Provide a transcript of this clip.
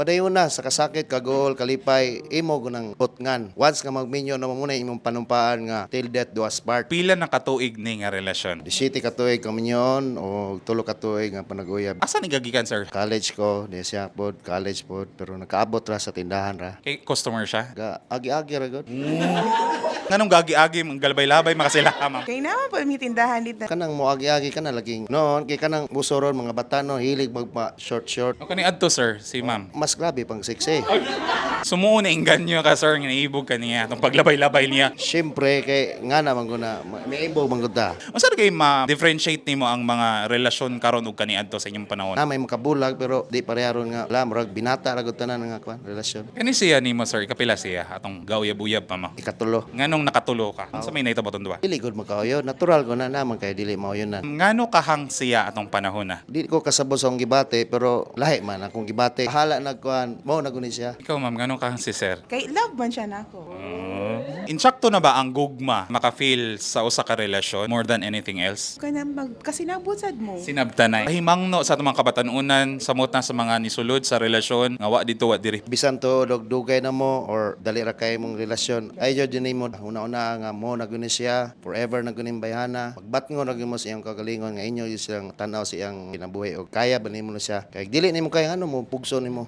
Padayon na sa kasakit, kaguol, kalipay, imo gunang putngan. Once nga magminyo na mo muna imong panumpaan nga till death do us part. Pila na katuig ni nga relasyon? 17 ka tuig kaminyoon o 3 ka tuig nga panag-uyab. Asa ni gagikan, sir? College ko, di siya pod, college pod, pero nakaabot ra sa tindahan ra. Kay customer siya. Ga agi-agi ra gud. Nganong gagi-agi, mga galabay-labay makasila, ma'am? Kay naman po may tindahan dito. Kanang mo agi-agi kana laging noon kay kanang uso ron mga bata no hilig magpa short short. O kani adto, sir, si ma'am. Mas grabe pang sexy. Sumuo na inganyo ka, sir, nga naibog ka niya, itong paglabay-labay niya. Siyempre kay nga naman ko na may ibog man gud ta. Unsa kay ma-differentiate nimo ang mga relasyon karon ug kaniadto sa inyong panahon? Na may makabulag pero di pareha ron nga la murag binata ra gud tanan nga kwan relasyon. Kani siya nimo, sir, ikapila siya atong gauyab-uyab pa mo? Ikatulo. Nganong nakatulo ka? Unsa may nahitabo atong duha? Dili gud makauyo, natural ko na naman kay dili mauyon na. Ngano kahang siya atong panahon na? Di ko kasabot sa akong gibate pero lahi man akong gibate. Hala nagkuan mo na guni siya. Ikaw, ma'am, ngano kahang si sir? Kay love man siya nako. Insakto na ba ang gugma maka-feel sa usa ka relasyon more than anything else? Kanang mag kasi nabutsad mo. Sinabtanay. Himangno sa atong mga kabatanunan, samot na sa mga nisulod sa relasyon, nga wa dito wa diri. Bisan to og dugay na mo or dali ra kay mong relasyon. Ay jud nimo una-una nga mo na guni siya, forever na guni bayhana. Pagbatngo na gyud mo sa iyang kagalingon nga inyo gyud silang tan-aw sa iyang kinabuhi og kaya ba nimo na siya. Kay dili nimo kaya ano mo pugso nimo.